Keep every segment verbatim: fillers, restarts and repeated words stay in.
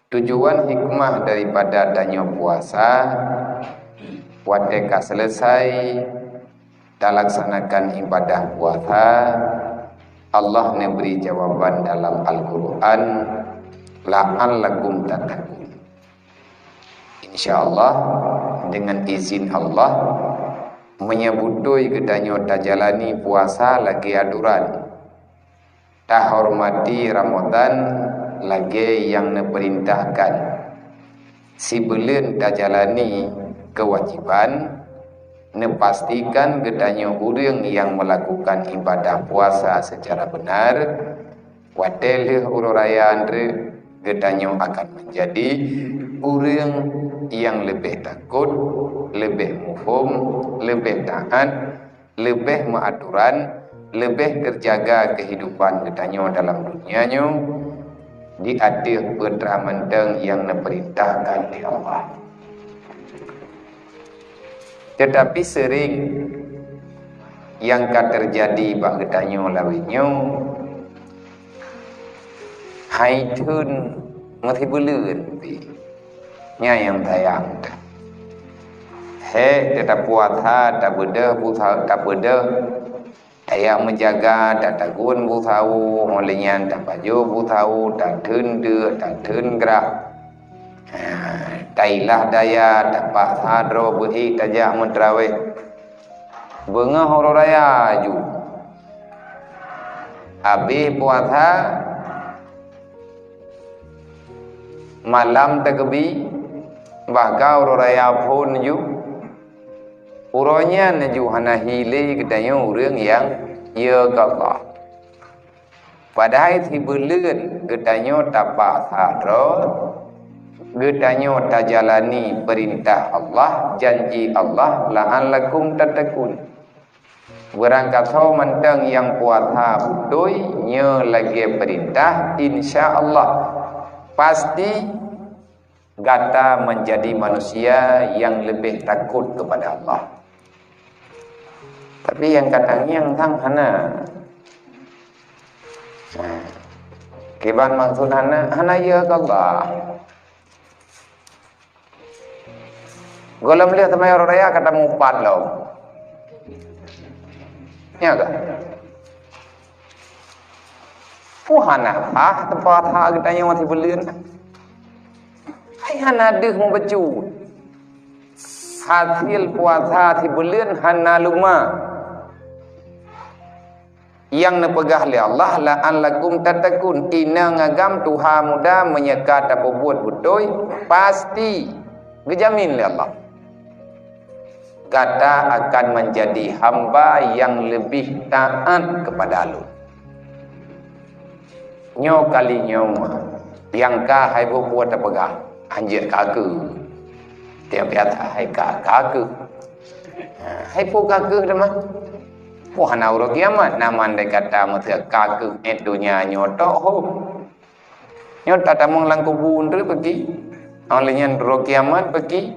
Tujuan hikmah daripada tanyoe puasa, watée ka selesai talaksanakan ibadah puasa, Allah neubri jawaban dalam Al-Qur'an, "La'allakum tattaqun." Insya Allah, dengan izin Allah, meunyoe beutôi geutanyoe tajalani puasa lagée aturan, tahormati Ramadan lagée nyang neupeurintahkan, sibuleuen tajalani keuwajéban, neupastikan geutanyoe ureuëng nyang meulakukan ibadah puasa seucara beunar, watée lheueh uroe raya nyan, geutanyoe akan meunjadi ureuëng nyang leubeh takot, leubeh muphom, leubeh taát, leubeh meuaturan, leubeh teujaga keuhidupan geutanyoe dalam dunia nyoe di ateueh peue-peue mantong nyang neupeurintahkan lé Allah. Teutapi seuring nyang ka teujadi bak geutanyoe lawét nyoe, hai theun meusibuleuen pih. Nyan nyang sayang teuh. Hék, teuh tapuasa, tabeudôh puasa, tabeudôh, tajak meujaga, tatagun beusawo, óh lheueh nyan tapajoh beusawo, tatheun deuk, tatheun grah. Ha, tailah daya, tapaksa droe beuék tajak meutrawéh. Beungoh uroe raya ju. Abéh puasa, malam takeubi, bah ka uroe raya phon ju. Uroe nyan ju hana hi lé geutanyoe ureuëng nyang yö keu Allah. Padahai sibuleuen geutanyoe tapaksa droe, geutanyoe tajalani peurintah Allah, janji Allah, "La'allakum tattaqun." Beurangkasoe mantong nyang puasa beutôi nyoe lagée peurintah, insya Allah, pasti gata meunjadi manusia nyang leubeh takot keupada Allah. Tapi nyang ka tangieng sang hana. Nah, kiban maksud hana, hana yö keu Allah. Gohlom lheueh teuma uroe raya ka tamupat lom. Nya ka? Peue hana sah teupeu that geutanyoe sibuleuen? Hai hana deuh mubacut. Hasil puasa sibuleuen hana luma. Nyang neupeugah lé Allah, "La'allakum tattaqun." Inong agam tuha muda meunyoe ka tapeubuet beutôi, pasti geujamin lé Allah, gata akan meunjadi hamba nyang leubeh taát keupada Lôn. Nyoe kali nyoe nyang ka hai buet-buet tapeugah, anjeuk ka keuh. Tiep-tiep hai ka, ka keuh. Ha, hai peue ka keuh teuma? Peue hana uroe kiamat, na mandai kata meuseu ka keuh, eh, donya nyoe tok ho. Nyoe tatamong lam kubu nyoe peuki. Óh lheueh nyan uroe kiamat peuki.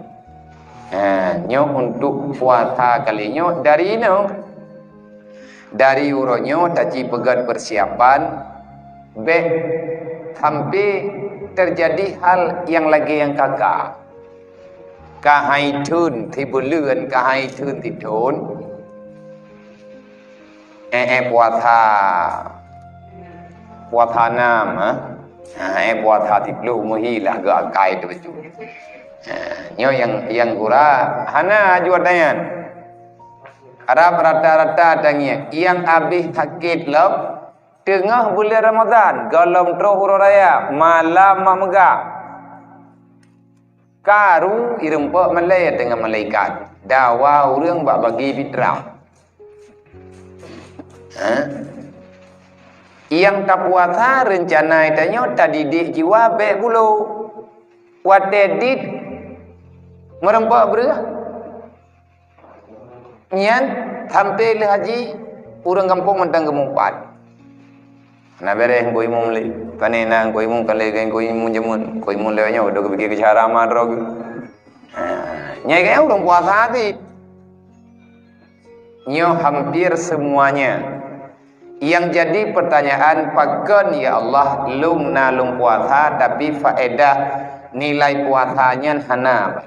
Ha, nyoe untuk puasa kali nyoe dari inoe. Dari uroe nyoe taci peugöt peusiapan, bék sampai teujadi hal nyang lagée nyang ka-ka. Ka hai thon sibuleuen, ka hai thon sithon. Eh, eh, puasa. Puasa nam, ha? Ha, eh, puasa siploh meuhi lah geuakai teuh bacut. Ha, nyoe nyang, nyang gura hana aju ata nyan. Rab rata-rata tangieng, nyang abéh sakét lom, teungoh buleuen Ramadhan, gohlom troh uroe raya, malam mak meugah. Karu ireumpok malée teungoh malaikat, dawa ureuëng bak bagi fitrah. Ha? Nyang tapuasa reuncana tanyoe tadidik jiwa bék bulo. Watée dit meureumpok breueh. Nyan sampai lheueh haji ureuëng gampông mantong geumeupat. Hana béreh Teungku Imum lé. Pane na Teungku Imum, ka lé Teungku Imum jameun. Teungku Imum lewat nyoe, dok geupike keu cara ma droe geuh. Ha, nyai kayang ureuëng puasa até. Nyoe hampir semuanya. Nyang jadi pertanyaan, pakon ya Allah, lôn na lôn puasa, tapi faedah nilai puasa nyan hana.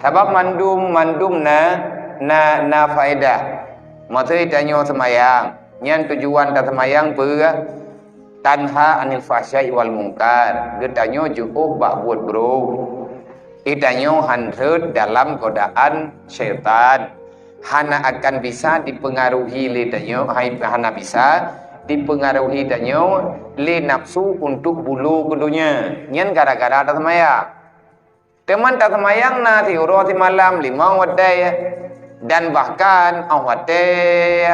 Sabab mandum, mandum na, na, na faedah. Maksud tanyoe seumayang, nyan tujuan taseumayang peue? Tanha anil fahsya'i wal munkar. Geutanyoe jiôh bak buet brôk. Geutanyoe han rhot dalam godaan syaitan. Hana akan bisa dipengaruhi lé tanyoe, hai, hana bisa dipengaruhi tanyoe lé nafsu untuk bulo keu donya. Nyan gara-gara taseumayang. Teuma taseumayang na siuroe simalam limong watèe, dan bahkan 'oh watèe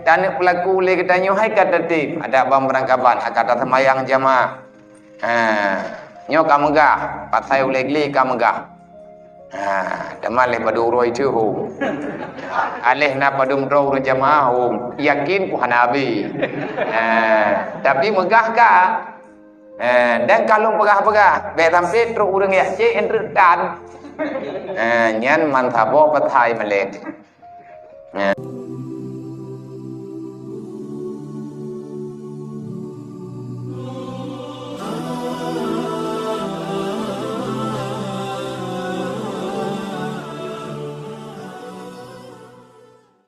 taneuk peulaku lé geutanyoe hai ka teutem adak ban beurangkaban akan taseumayang jamaah. Ha, nyoe ka meugah, pasai ulèe glé ka meugah. Ha, teuma lheuh padum uroe itu hom. Aléh na padum droe ureueng jamaah hom, yakin ku hana abéh. Ha, tapi meugah ka. Eh, dan ka lôn peugah-peugah, bèk sampai trok ureueng jak cék, eh, trok tan. Eh, nyan man saboh peuthai malèe. Eh.